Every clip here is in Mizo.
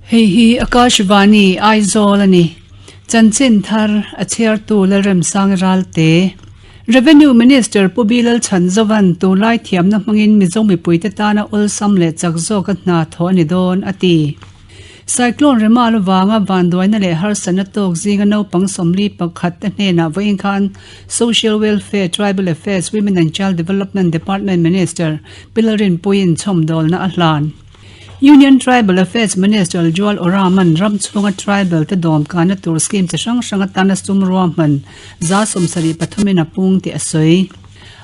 Hei hi Akashvani, Aizawl a ni. Chanchin thar a chhiartu Lalremsang Ralte. Revenue Minister Pu Bilal Chhanzovan tunlai thiamna hmangin Mizo mipuite tana awlsam leh chak zawka hna thawh a ni dawn, a ti. Cyclone Remal avanga vanduaina leh harsatna tawk zinga naupang 41 te hnenah vawiin khan Social Welfare, Tribal Affairs, Women and Child Development Department Minister Pi Lalrinpuiin chhawmdawlna a hlan. Union Tribal Affairs Minister Jual Oraman ram chhunga tribal te dawmkanna tur scheme chi hrang hrang atana sum ruahman 73 in a pung tih a sawi.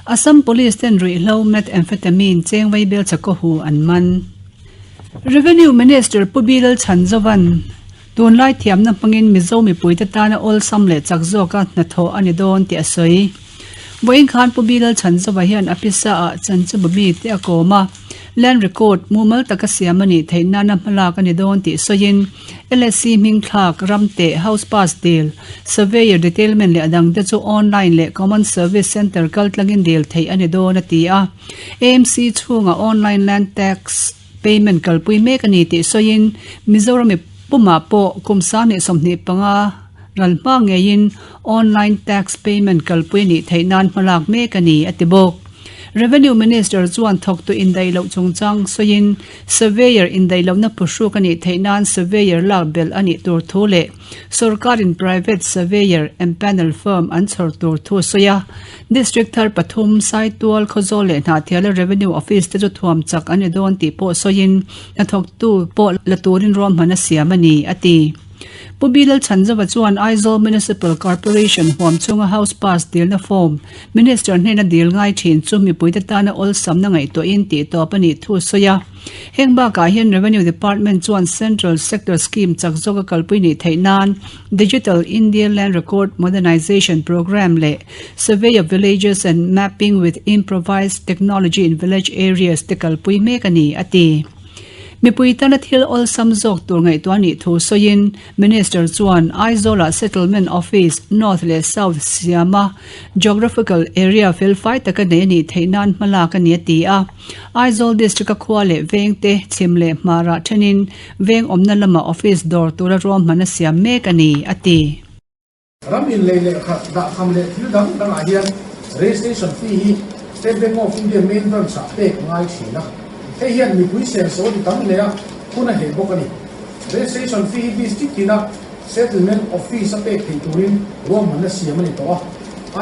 Assam Police ten ruihhlo methamphetamine cheng vaibel chakawhu an man. Revenue Minister Pu Bilal Chhanzovan tunlai thiamna hmangin Mizo mipuite tana awlsam leh chak zawka hnathawh a ni dawn tih a sawi. Vawiin khan Pu Bilal Chhanzova hian a pisa ah Chanchubami te a kawm a, Land record mumal taka siam a nih theih nana hmalak a ni dawn tih sawiin LSC hming thlak, ram teh, house pass dil, surveyor detailment leh a dangte chu online leh Common Service Centre kaltlangin dil theih a ni dawn a ti a. AMC chhungah online land tax payment kalpui mek a ni tih sawiin Mizoram i pumah pawh kum 2025 ral hma ngeiin online tax payment kalpui a nih theih nan hmalak mek a ni a ti bawk. Revenue Minister chuan thawktu indaih loh chungchang sawiin Surveyor indaih lohna phuhruk a nih theih nan Surveyor lak belh a nih tur thu leh Sorkarin private surveyor empanel firm an chhawr tur thu a sawi a. District thar pathum, Saitual, Khawzawl leh Hnahthiala Revenue Office te chu thuam chak an ni dawn tih pawh sawiin hnathawktu pawh la turin ruahman a siam a ni, a ti. Pu Bilal Chhanzova chuan Aizawl Municipal Corporation huam chhunga House Pass dilna form Minister hnena dil ngai thin chu mipuite tana awlsamna ngaihtuahin tih tawp a nih thu a sawi a. Heng bakah hian Revenue Department chuan Central Sector Scheme chak zawka kalpui nih theih nan Digital India Land Record Modernization Programme leh Survey of Villages and Mapping with Improvised Technology in Village Areas te kalpui mek a ni, a ti. Mipui tana thil awlsam zawk tur ngaihtuah nih thu sawiin Minister chuan Aizawlah Settlement Office, North leh South, siama Geographical Area felfai taka nei a nih theih nan hmalak a ni a ti a. Aizawl District-a khua leh vengte chhim leh hmarah thenin veng awmna lamah office dawr tura ruahman a siam mek a ni, a ti. Ram inlei leh khat dahkham leh thil dang dangah hian registration fee hi State Bank of India main branch ah pek a ngai thin a, hei hian mipui senso a ti tam hle a, hun a heh bawk a ni. Registration fee hi district tina settlement office a pek theih turin ruahmanna siam a ni tawh a,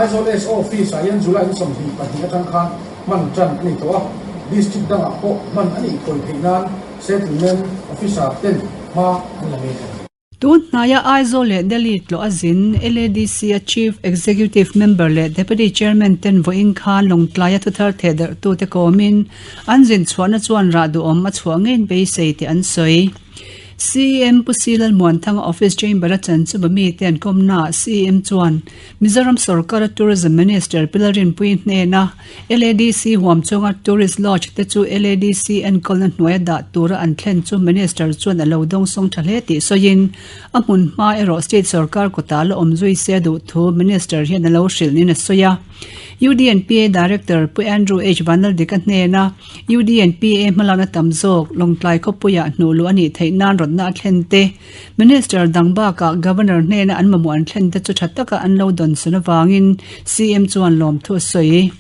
Aizawl SO office ah hian July ni 22 atang khan hman tan a ni tawh a, district dangah pawh hman a nih khawi theih nan settlement officer ten hma an la mek a ni. Tun hnaia Aizawl leh Delhi tlawh a zin LADC a Chief Executive Member leh Deputy Chairman ten vawiin khan Lawngtlaia thuthar thehdarhtute kawmin an zin chhuahna chuan rah duhawm a chhuah ngeiin beisei tih an sawi. CEM Pu Si Lalmuanthanga Office Chamber a chan chu mite an kawmnaah CEM chuan Mizoram sorkara Tourism Minister Pi Lalrinpuii hnena LADC huam chunga Tourist Lodge te chu LADC enkawlna hnuaia dah tura an thlen chu Minister chuan a lo dawngsawng tha hle tih sawiin a hmun hma erawh State sorkar kutah la awm zui se a duh thu Minister hian a lo hrilh niin a sawi a. UDNPA Director Pu Andrew H Vanlaldika hnena UDNPA hmalakna tam zawk Lawngtlai khawpuiah hnuh luh a nih theih nan rawtna a thlen te, Minister dang bakah Governor hnena an mamawh an thlen te chu tha taka an lo dawn sun avangin CM chuan lawmthu a sawi.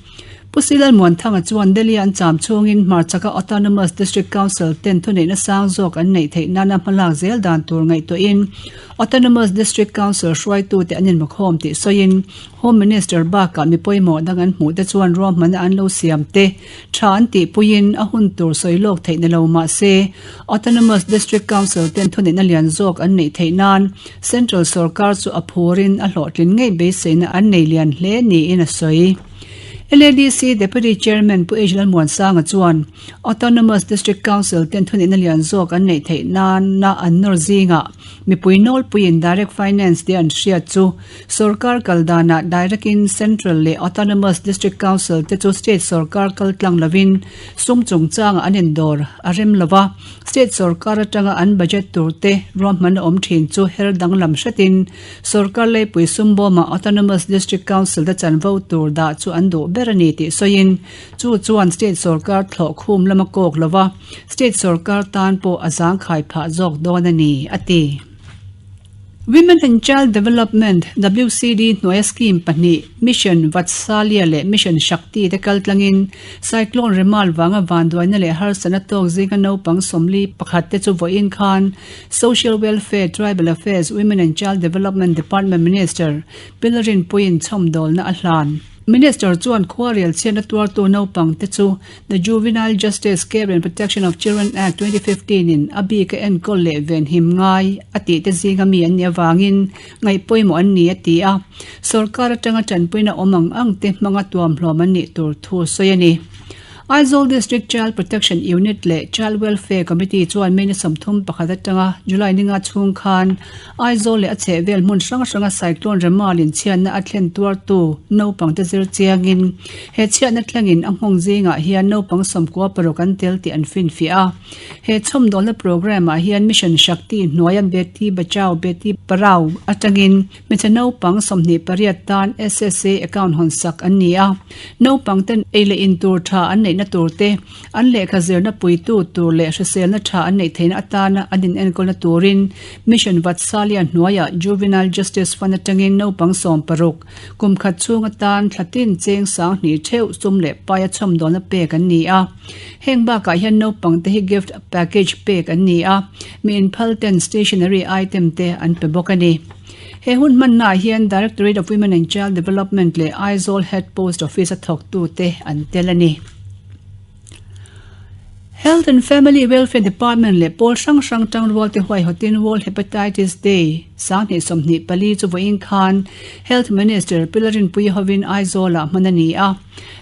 Pu Silal Muanthanga chuan Delhi-a an cham chhungin hmarchaka Autonomous District Council ten thuneihna sang zawk an neih theih nana hmalak zel dan tur ngaihtuahin Autonomous District Council hruaitute an inmakhawm tih sawiin Home Minister bakah mi pawimawh dang an hmuh te chuan ruahmanna an lo siam te tha an tihpuiin a hun tur sawi lawk theih ni lo mah se Autonomous District Council ten thuneihna lian zawk an neih theih nan Central sorkar chu a phurin a hlawhtlin ngei beiseina an nei lian hle niin a sawi. LADC Deputy Chairman Pu H Lalmuansanga chuan Autonomous District Council ten thuneihna lian zawk an neih theih nana an nawr zingah. Mipui nawlpuiin Direct Finance tia an hriat chu sorkar kal danah direct in Central leh Autonomous District Council te chu state sorkar kal tlang lovin sum chungchangah an indawr a rem lo va, state sorkar atanga an budget tur te ruahman a awm thin chu her danglam hretin sorkar leipui sum bawmah Autonomous District Council te chanvo tur dah chu an duh ber a ni tih sawiin chu chuan state sorkar thlawh khum lama kawk lo va. State sorkar tan pawh a zangkhai phah zawk dawn a ni, a ti. Women and Child Development, WCD, hnuaia scheme pahnih, Mission Vatsalya leh Mission Shakti te kaltlangin Cyclone Remal vanga vanduaina leh harsatna tawk zinga naupang 41 te chu vawiin khan Social Welfare, Tribal Affairs, Women and Child Development Department Minister Pilarin Puiin chhawmdawlna a hlan. Minister chuan khuarel chhiatna tuartu naupang te chu The Juvenile Justice, Care and Protection of Children Act, 2015 in a bik a enkawl leh venhim ngai a tih te zinga mi an nih avangin ngaih pawimawh an ni a ti a, sorkar atanga tanpuina awm ang ang te hmanga tuamhlawm an nih tur thu sawi a ni. Aizawl District Child Protection Unit leh Child Welfare Committee chuan May ni 31 atanga July ninga chhung khan Aizawl leh a chhehvel hmun hrang hranga Cyclone Remal in chhiatna a thlen tuartu naupangte zir chiangin He chhiatna thlengin a nghawng zingah hian naupang 96 an tel tih an finfiah a. He chhawmdawlna programme ah hian Mission Shakti hnuaia Beti Bachao Beti Padhao atangin hmeichhe naupang 28 tan SSA account hawn sak an ni a. Naupang ten ei leh in tur tha an neihna tur te, an lehkha zirna puitu tur leh hriselna tha an neih theihna atana an inenkawlna turin Mission Vatsalya hnuaia Juvenile Justice Fund atangin naupang 60 Kum khat chhung atan thla tin cheng 2000 theuh sum leh paia chhawmdawlna pek an ni a. Heng bakah hian naupang te hi gift package pek an ni a, mi inphal ten stationery item te an pe bawk a ni. He hun hmannaah hian Directorate of Women and Child Development leh Aizawl Head Post Office a thawktute an tel a ni. Health and Family Welfare Department leh pawl hrang hrang tangrual te huaihawtin World Hepatitis Day 2024 chu vawiin khan Health Minister Pi Lalrinpuii hovin Aizawl-ah hman a ni a.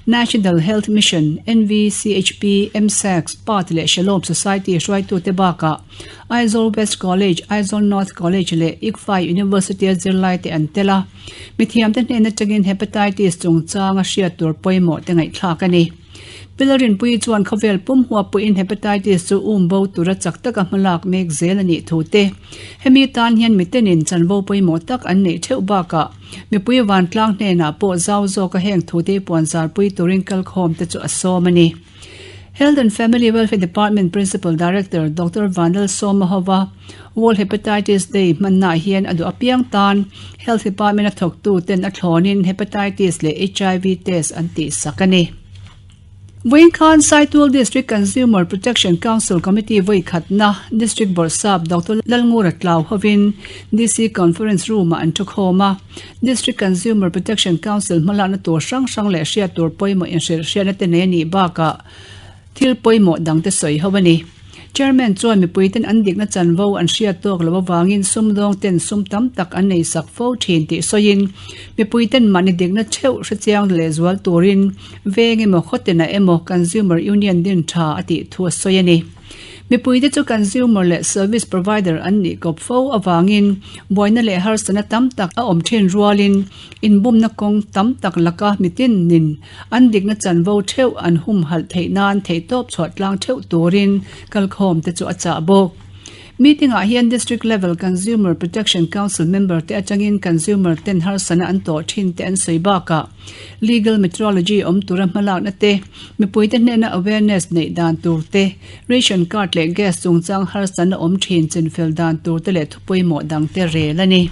National Health Mission, NVCHP, MSACS, PATH leh Shalom Society hruaitute bakah Aizawl West College, Aizawl North College leh ICFAI University-a zirlaite an tel a. Mithiamte hnen atangin Hepatitis chungchanga hriat tur pawimawh te ngaihthlak a ni. Pilarinpuii chuan khawvel pum huap pawhin Hepatitis chu um bo tura chak taka hmalak mek zel a nih thu te, hemi tan hian mitenin chanvo pawimawh tak an neih theuh bakah mipui vantlang hnenah pawh zau zawka heng thute puanzarpui turin kalkhawm te chu a sawm a ni. Health and Family Welfare Department Principal Director Doctor Vanlal Sawmahova World Hepatitis Day hmannaah hian a duh apiang tan Health Department a thawktu ten a thlawnin Hepatitis leh HIV test an tihsak a ni. Vawiin khan Saitual District Consumer Protection Council Committee vawi khatna District Bawrhsap Doctor Lalngura Tlau hovin DC Conference Room-ah an thukhawm a. District Consumer Protection Council hmalakna tur hrang hrang leh hriat tur pawimawh inhrilhhriatna te nei a nih bakah thil pawimawh dangte sawi ho a ni. Chairman chuan mipuiten an dikna chanvo an hriat tawk loh avangin sumdawng ten sum tam tak an nei sak fo thin tih sawiin mipuiten mahni dikna theuh hrechiang lehzual turin veng emaw khawtinah emaw Consumer Union din tha a tih thu a sawi a ni. Mipuite chu consumer leh service provider an nih kawp fo avangin buaina leh harsatna tam tak a awm thin rualin inbumna kawng tam tak laka mitin nin an dikna chanvo theuh an humhalh theih nan theihtawp chhuah tlang theuh turin kalkhawm te chu a chah bawk. Meeting ah hian District Level Consumer Protection Council member te atangin consumer ten harsatna an tawh thin te an sawi bakah Legal Metrology awm tura hmalakna te, mipuite hnena awareness neih dan tur te, ration card leh gas chungchang harsatna awm thin chinfel dan tur te leh thu pawimawh dang te rel a ni.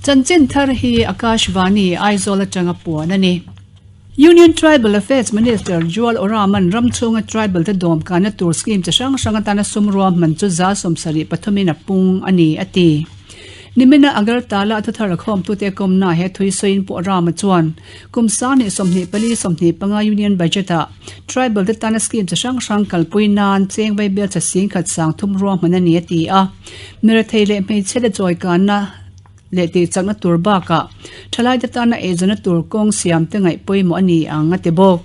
Chanchin thar hi Akashvani, Aizawl atanga puan a ni. Union Tribal Affairs Minister Jual Oram-a'n ram chhunga tribal te dawmkanna tur scheme chi hrang hrang atana sum ruahman chu 73% in a pung a ni, a ti. Nimina Agartala a thuthar a khawmtute kawmna he thui sawiin Pu Rama chuan kum 2024 25 Union Budget-ah tribal te tana scheme chi hrang hrang kalpui nan cheng vaibel cha 10,000 30 ruahman a ni a ti a. Mirethei leh hmeichhe te chawikanna leh tihchakna tur bakah thalaite tana eizawnna tur kawng siam te ngaih pawimawh a ni ang a ti bawk.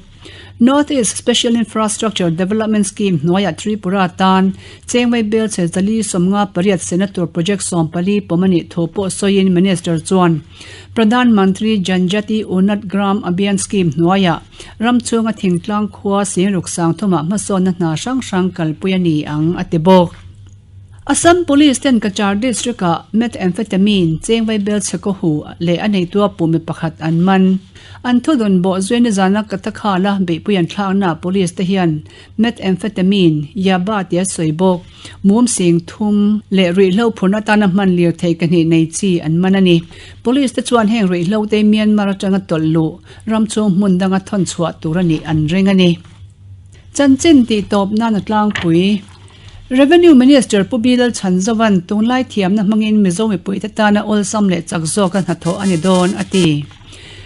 North East Special Infrastructure Development Scheme hnuaiah Tripura tan Chengmei Belchhe 458 sena tur project 14 pawm a nih thu pawh sawiin Minister chuan Pradhan Mantri Janjati Unnat Gram Abhiyan Scheme hnuaiah ram chhunga thingtlang khua Singruk Sangthumah hmasawnna hna hrang hrang kalpui a ni ang a ti bawk. Assam Police ten Cachar District-ah Methamphetamine, Chengvai Belchhe Kawhu leh a neitua puh mi pakhat an man. An thudun bawh zui nizana Katakhala beihpui an thlaknaah Police te hian Methamphetamine, Yaba tia sawi bawk, mum sing thum leh ruihhlo phurna atana hman lirthei kahnih nei chi an man a ni. Police te chuan heng ruihhlo te Myanmar atanga tawlh luh ram chhung hmun danga thawn chhuah tur a nih an ring a ni. Chanchin tih tawp nan a tlangpui. Revenue Minister Pu Bilal Chhanzovan tunlai thiamna hmangin Mizo mipuite tana awlsam leh chak zawka hnathawh a ni dawn, a ti.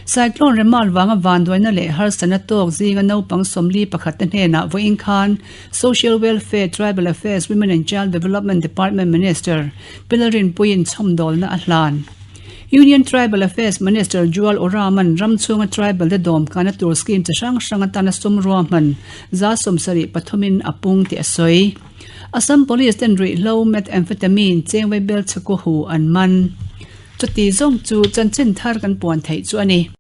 Cyclone Remal vanga vanduaina leh harsatna tawk zinga naupang 41 te hnenah vawiin khan Social Welfare, Tribal Affairs, Women and Child Development Department Minister Pi Lalrinpuiin chhawmdawlna a hlan. Union Tribal Affairs Minister Jual Oram-a'n ram chhunga tribal te dawmkana tur scheme chi hrang hrang atana sum ruahman 73% a pung tih a sawi. Assam Police ten ruihhlo methamphetamine chengvei bel chhe kaw hu an man. Chuti zawng chu chanchin thar kan puan theih chu a ni.